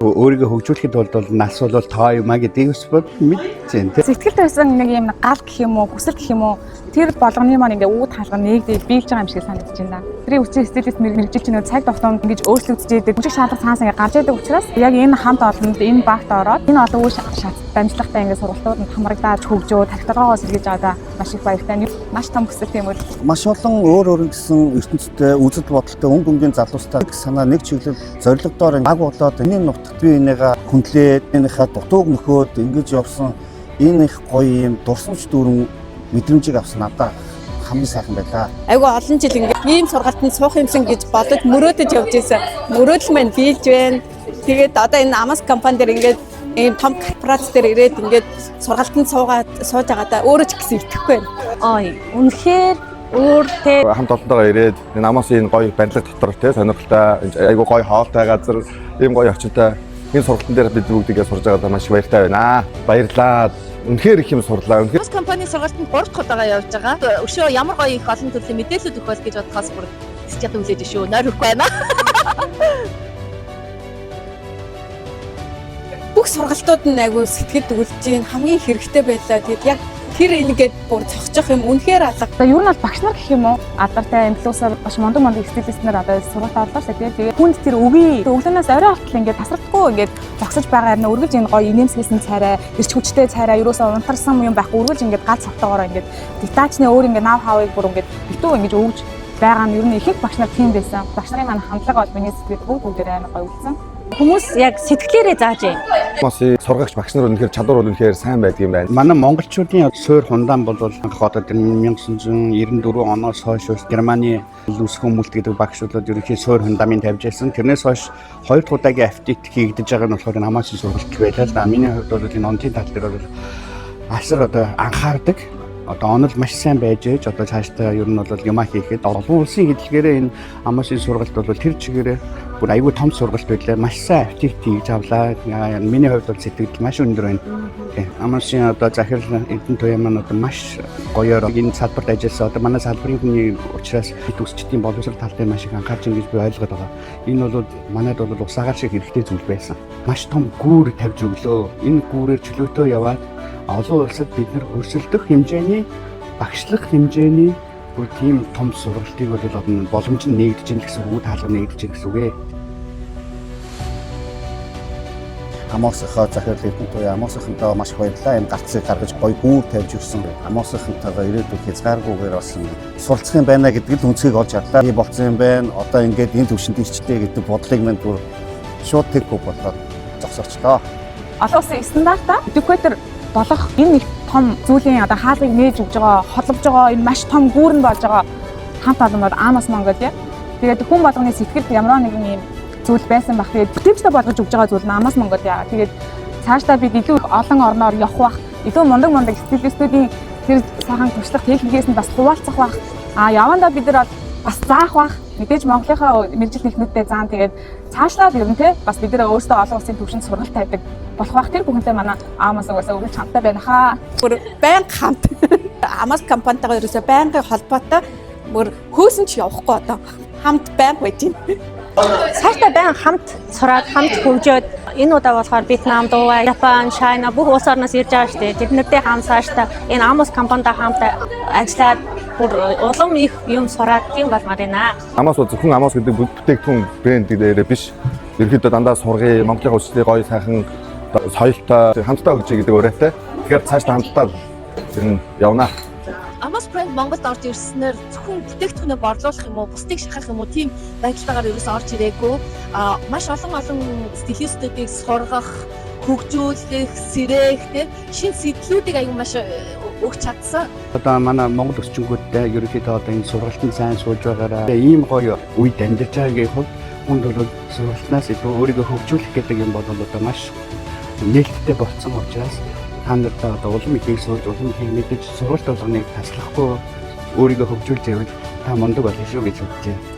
Өөрийгөө хөгжүүлэхэд бол нас бол тоо юм а гэдгийг бас мэдсэн тийм. Сэтгэл тавьсан нэг юм гал гэх юм уу, хүсэл гэх юм уу, тэр болгоны маань ингээ үүд хаалга нэгдээ биелж байгаа юм шиг санагдаж байна. Тэрийн үчиг стилист мэрэгжилч нэг цаг тогтоонд ингэж өөрчлөгдөж идэг. Үжиг шаардлага цаанаас ингээ гарч идэг учраас яг энэ хамт олонд энэ багт ороод энэ олон үе шат дамжлагатай ингээ сургалтууд нь хамрагдаад хөгжөө тархиталгоогоо сэргийж байгаадаа маш их баяртай. Маш том хүсэл тийм үл. Маш олон өөр өөр гэсэн ертөнцтэй үзэл бодолтой өнгө өнгийн залуустай санаа нэг чиглэл зорилгодоор баг болоод энэ нутагт бие энийгээ хүндлээд энийхээ дутууг нөхөөд ингэж явсан энэ их гоё юм дурсамж дүүрэн мэдрэмжийг авсан надаа хамгийн сайхан байлаа. Айгүй олон жил ингээд ийм сургалтанд суух юмсан гэж бодож мөрөөдөж явж байсан. Мөрөөдөл маань биелж байна. Тэгээд одоо энэ Амас компани дээр ингээд ийм том корпорац дээр ирээд ингээд сургалтанд суугаад сууж байгаадаа өөрөө ч гэсэн итгэхгүй байна. Ой, үнэхээр өөр те Хамт олонтойгоо ирээд энэ Амосын энэ гоё барилга дотор те сонирхолтой айгүй гоё хоолтой газар ийм гоё орчинтой энэ сургалтын дээр бид бүгдийгээ сурж байгаадаа маш их баяртай байна. Баярлалаа. Үнэхээр их юм сурлаа. Үнэхээр Бас компани сургалтанд 3 дахь удаага явж байгаа. Өшөө ямар гоё их олон төрлийн мэдээлэл өгөх бол гэж бодохоос бүр тэсч ядан хүлээж шүү. Нойр өрөхгүй байна. Бүх сургалтууд нь айгүй сэтгэл төгөлж чинь хамгийн хэрэгтэй байлаа. Тэгээд яг тэр ингээд бүр цогцох юм үнэхээр алга. Одоо ер нь бол багш нар гэх юм уу? Алдартай инфлюенсер маш мундаг мундаг стилист нар одоо сургалт орлоо шүү дээ. Тэгээд хүнд тэр үгүй өглөөнөөс орой болтол ингээд тасралтгүй ингээд зогсож байгаа юм үргэлж энэ гоё инээмсэглсэн царай, эрч хүчтэй царай, ерөөсөө унтарсан юм байхгүй үргэлж ингээд гал цогтойгоороо ингээд детачны өөр ингээд нав хавыг бүр ингээд битүү ингэж өгж байгаа нь ер нь ихэнх багш нар тийм байсан. Багш нарын маань хандлага бол миний сэтгэлд бүгд бүгдээр амар гоё үлдсэн. Хүмүүс яг сэтгэлээрээ зааж байна. Амосын сургагч багш нар үнэхээр чадвар бол үнэхээр сайн байдаг юм байна. Манай монголчуудын суур хундаан бол анх одоо тэр 1994 оноос хойш Германы үүсгэн хүмүүлт гэдэг багш бол ерөнхий суур хундаамын тавьж байсан. Тэрнээс хойш хоёр дахь удаагийн апдейт хийгдэж байгаа нь болохоор энэ Амосын сургалт байлаа л да. Миний хувьд бол энэ онцгийн тал дээр бол асар одоо анхаардаг. Одоо онол маш сайн байж ээж одоо цаашдаа ер нь бол юмаа хийхэд олон улсын хөдөлгөөрөө энэ Амосын сургалт бол тэр чигээрээ бүр айгүй том сургалт байлаа. Маш сайн апдейт хийж авлаа. Миний хувьд бол сэтгэл маш өндөр байна. Тийм. Амосын одоо захирал Эрдэнэ Туяа маань одоо маш гоёор энэ салбарт ажилласан. Одоо манай салбарын хүний учраас хэд өсчдийн боловсрол тал дээр маш их анхаарч ингэж би ойлгоод байгаа. Энэ бол манайд бол ус агаар шиг хэрэгтэй зүйл байсан. Маш том гүүр тавьж өглөө. Энэ гүүрээр чөлөөтөө яваад олон улсад бид нар өрсөлдөх хэмжээний багшлах хэмжээний бүр тийм том сургалтыг бол одоо боломж нь нэгдэж гин гэсэн үг, таалга нэгдэж гин гэсэн үг ээ. Амосынхаа захирал Эрдэнэ Туяа Амосынхантайгаа маш их баярлалаа. Энэ гарцыг гаргаж гоё гүүр тавьж өгсөн. Амосынхантайгаа ирээдүйд хязгааргүйгээр бас суралцах юм байна гэдэг л үнцгийг олж авлаа. Би болцсон юм байна. Одоо ингээд энэ төвшөнд ирчлээ гэдэг бодлыг минь бүр шууд тэггүй болоод зогсоочлоо. Олон улсын стандартаа educator болох энэ их том зүйлийн одоо хаалгыг нээж өгж байгаа, холбож байгаа энэ маш том гүүр нь болж байгаа хамт олон бол Амос Монголиа. Тэгээд хүн болгоны сэтгэлд ямар нэгэн юм зүйл байсан баг. Тэгээд бүтээлчтэй болгож өгж байгаа зүйл нь Амос Монголиа. Тэгээд цаашдаа бид илүү их олон орноор явах бах, илүү мундаг мундаг стилистүүдийн тэр сайхан туршлага техникээс нь бас хуваалцах бах. А явандаа бид нар бол бас заах бах. Мэдээж Монголынхаа мэргэжил техниктэй заан тэгээд цаашлаад ер нь те бас бид нар өөрсдөө олон улсын түвшинд сургалт тавьдаг болох бах. Тэр бүхэнтэй манай Амос угаасаа үргэлж хамттай байна хаа. Бүр байнга хамт. Амас компанитайгаа ерөөсөө байнгын холбоотой бүр хөөсөн ч явахгүй одоо хамт байнга байж байна. Цаашдаа байн хамт сураад хамт хөгжөөд энэ удаа болохоор Вьетнам, Дувай, Япон, Чайна бүх улс орноос ирж байгаа шүү дээ. Тэд нартэй хамт цаашдаа энэ Амос компанитай хамт ажиллаад бүр улам их юм сураад тийм болмоор байна. Амос бол зөвхөн Амос гэдэг бүтээгдэхүүн брэнд дээрээ биш. Ерөнхийдөө дандаа сургын Монголын хүчний гоё сайхан соёлтой хамтдаа хөгжиж гэдэг уриатай. Тэгэхээр цаашдаа хамтдаа ер нь явна. Амос брэнд Монголд орж ирснээр зөвхөн бүтээгдэхүүнээ борлуулах юм уу, бусдыг шахах юм уу тийм байдлаагаар ерөөсөө орж ирээгүй. А маш олон олон стилистүүдийг сургах, хөгжүүлэх, сэрээх тийм шинэ сэтлүүдийг аягүй маш өгч чадсан. Одоо манай Монгол өсчингүүдтэй ерөнхийдөө одоо энэ сургалтанд сайн сууж байгаараа ийм гоё үед амьдарч байгаагийн хувьд хүнд бол сургалтнаас илүү өөрийгөө хөгжүүлэх гэдэг юм бол одоо маш нээлттэй болцсон учраас та нарт одоо улам ихийг сууж улам ихийг мэдэж сургалт болгоныг таслахгүй өөрийгөө хөгжүүлж байвал та мундаг болно шүү гэж бодож байна.